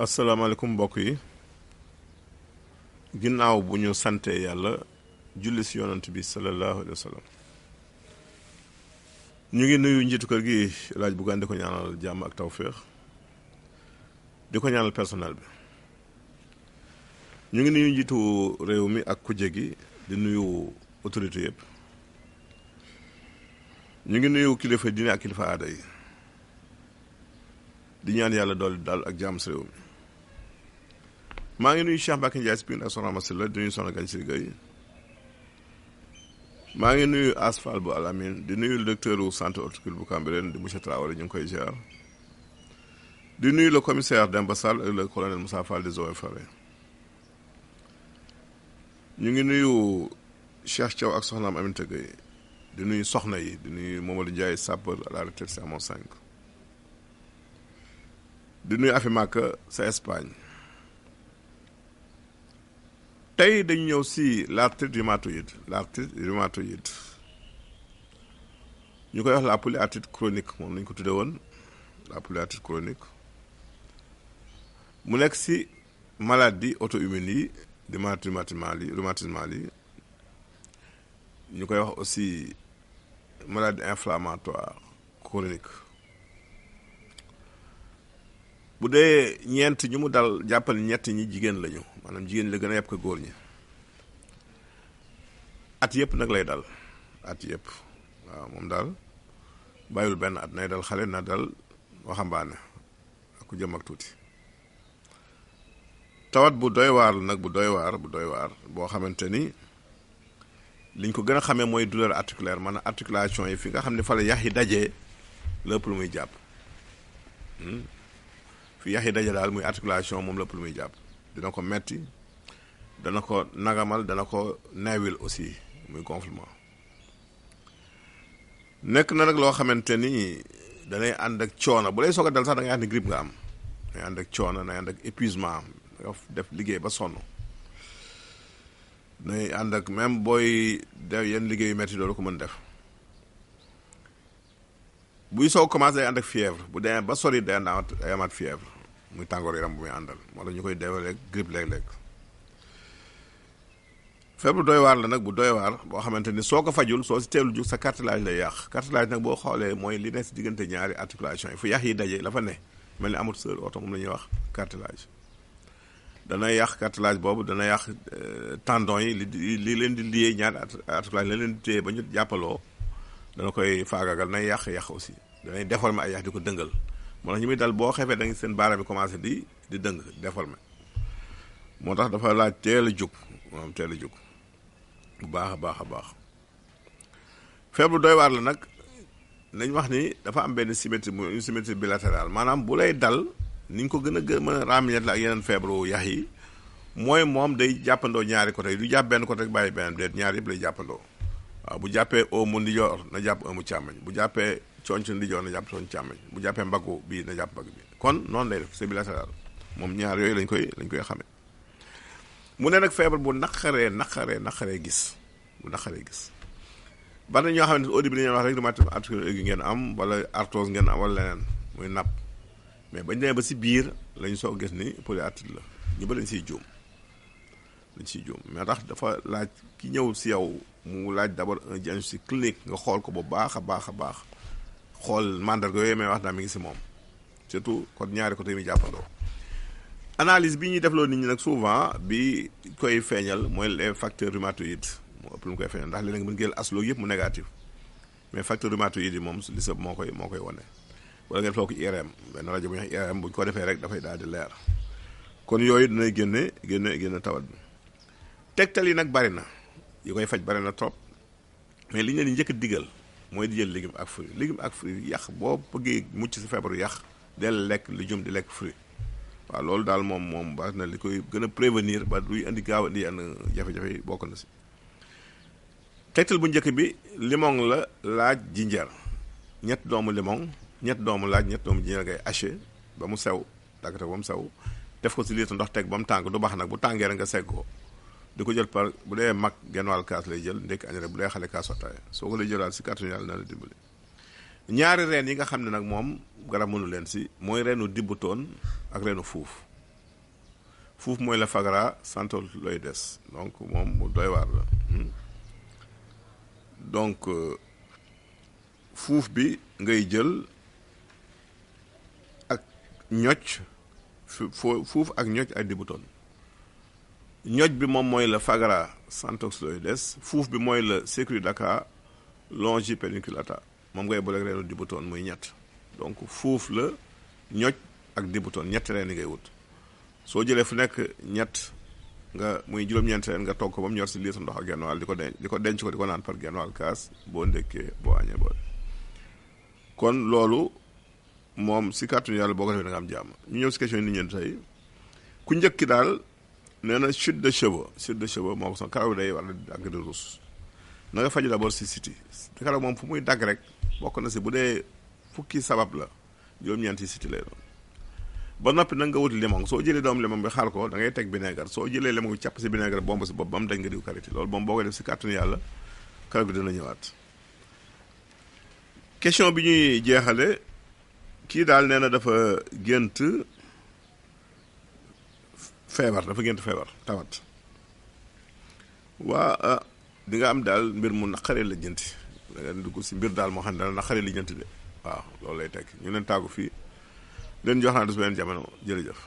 asalaamaaleykum mbokk yi ginnaaw bu ñu sante yàlla julli si yonant bi sallallahu alayhi wa sallam ñu ngi nuyu njiitu kër gi laaj bu gaan di ko ñaanal jàmm ak tawféex di ko ñaanal personnel bi ñu ngi nuyu njiitu réew mi ak kujje gi di nuyu autorité yëpp ñu ngi nuyu kilifa diine ak kilifa aada yi di ñaan yàlla dool daal ak jàmm si réew mi maa ngi nuyu Cheikh Mbacke Ndiaye Spine ak Soxna Masila di nuyu Soxna Gagne Siri Gueye maa ngi nuyu Asfal bu Alamine di nuyu le directeur u centre horticole bu Cambérène di monsieur Traoré ñu ngi koy ziar di nuyu le commissaire Demba Sall ak le colonel Moussa Fall des eaux et forêts ñu ngi nuyu Cheikh Thiaw ak soxnaam Aminata Gueye di nuyu soxna yi di nuyu Mamadou Ndiaye sapeur à la retraite si amoon 5 di nuyu Afi Maka sa Espagne tey dañu ñëw si l'arthrite rhumatoïde ñu koy wax la polyarthrite chronique moom lañu ko tuddee woon la polyarthrite chronique mu nekk si maladie auto-immune yi di rhumatismale yi ñu koy wax aussi maladie inflammatoire chronique bu dee ñeent ñu mu dal jàppal ñett ñi jigéen lañu maanaam jigéen la gën a yàpp ko góor ñi at yëpp nag lay dal at yëpp waaw moom daal bàyyul benn at nay dal xale na dal waxambaane ak ku jëm ak tuuti tawat bu doy waar la nag bu doy waar boo xamante ni liñ ko gën a xamee mooy douleur articulaire maanaam articulation yi fi nga xam ne fa la yax yi dajee lépp lu muy jàpp fi yax yi daje daal muy articulation moom lépp lu muy jàpp dina ko metti dana ko nagamal dana ko neewil aussi muy gonflement nekk na nag loo xamante ni danay ànd ak coono bu lay soog a dal sax da ngay ànd ak grippe nga am day ànd ak coono day ànd ak épuisement nga def liggéey ba sonn day ànd ak même booy def yenn liggéey yu metti doolu ko mën def buy soog commencé day ànd ak fièvre bu demee ba sori day amaat fièvre muy tàngoor yaram bu muy àndal moo tax ñu koy dewalee grippe léeg-léeg feebar doy waar la nag bu doy waar boo xamante ni soo ko fajul soo si teelu jug sa cartilage lay yàq cartilage nag boo xoolee mooy li nekk si diggante ñaari articulation yi fu yax yi daje la fa ne mel ni amul seur oto moom la ñuy wax cartilage dana yàq cartilage boobu dana yàq tendon yi li leen di lié ñaari articulation la leen di téye ba ñu jàppaloo dana koy faagagal nay yàq aussi danay déformer ay yax di ko dëngal moo tax ñu muy dal boo xefee da nga seen baaraam bi commencé di dëng déformer moo tax dafa laaj teel a jóg moom teel a jóg bu baax a baax feebar doy waar la nag nañ wax ni dafa am benn symétrie une symétrie bilatérale maanaam bu lay dal ni ñu ko gën a mën a ràññee la ak yeneen feebaru yax yi mooy moom day jàppandoo ñaari côté yi du jàpp benn côté rek bàyyi benn déet ñaari yëpp lay jàppandoo waaw bu jàppee oomu ndijoor na jàpp oomu càmmoñ bu jàppee conc ndijoor na jàpp conc càmmoñ bu jàppee mbaggu bii na jàpp mbagg bi kon noonu lay def c'est bilatéral moom ñaar yooyu lañ koy xamee mu ne nag feebar bu naqaree gis bari na ñoo xam ne au début dañuy wax rek rhumatisme articulaire aigu ngeen am wala arthrose ngeen am wala leneen muy napp mais bañ demee ba si biir lañu soog gis ni polyarthrite la ñu ba lañ siy juum mais tax dafa laaj ki ñëw si yow mu laaj d'abord un diagnostic clinique nga xool ko bu baax a baax xool mandarga yooyu may wax naa mi ngi si moom surtout kon ñaari côté yi muy jàppandoo analyse bi ñuy defloo nit ñi nag souvent bi koy feeñal mooy les facteurs rhumatoïdes moo ëpp lu mu koy feeñal ndax léeg-léeg mën ngeen asloo yëpp mu négatif mais facteur rhumatoïde yi moom li sëb moo koy wane wala ngeen foo ko IRM benn rajo bu ñuy wax IRM bu ñu ko defee rek dafay daal di leer kon yooyu dinay génne tawat bi tegtal yi nag bari na yi koy faj bari na trop mais li ñu leen di njëkk a digal mooy di jël légume ak fruit yàq boo bëggee mucc si feebaru yàq del lekk légume di lekk fruit waaw loolu daal moom baax na li koy gën a prévenir ba duy indi gaaw indi yenn jafe-jafe yi bokk na si tegtal bu njëkk bi limon la laaj jinjeer ñett doomu limon ñett doomu laaj ñett doomu jinjeer ngay haché ba mu sew daggate ba mu sew def ko si litre ndox teg ba mu tàng du baax nag bu tàngee rek nga segg ko di ko jël par bu dee mag genn wàll kaas lay jël ndekki añ rek bu dee xale kaas sottaay soo ko lay jëlaat si kàttanu yàlla na la dimbali ñaari reen yi nga xam ne nag moom garab mënu leen si mooy reenu dibbutoon ak reenu fuuf mooy la fagara santal looy des donc moom mu doy waar la donc fuuf bi ngay jël ak ñocc fuuf ak ñocc ak dibbutoon ñocc bi moom mooy la fagara santox looy des fuuf bi mooy la secrudaka longipediculata moom ngay boole reenu dibbutoon muy ñett donc fuuf la ñocc ak dibbutoon ñetti reen yi ngay wut soo jëlee fu nekk ñett nga muy juróom-ñeenti reen nga togg ko ba mu ñor si litre ndox ak genn wàll di ko denc ko di ko naan par genn wàll kaas boo ndekkee boo añee boo kon loolu moom si kàttanu yàlla boo ko defee da nga am jàmm ñu ñëw si question yi nit ñeen tey ku njëkk ki daal nee na chute de cheveux moo ko son karaw bi day war a dagg di ruus na nga faju d'abord si siti te karaw moom fu muy dagg rek bokk na si bu dee fukki sabab la juróom-ñeenti siti lay doon ba noppi nag nga wuti limon soo jëlee doomu limon bi xaar ko da ngay teg vinaigre soo jëlee limon bi càpp si vinaigre bomb si bopp ba mu dañ nga diw karité loolu moom boo koy def si kàttanu yàlla karaw bi dina ñëwaat question bi ñuy jeexale kii daal nee na dafa gént feebar tawat waa di nga am daal mbir mu naqaree la jënti da nga dugg si mbir daal moo xam ne dana naqaree la jënti de waaw loolu lay tekk ñu leen tàggu fii leen jox naa des beneen jamono jërëjëf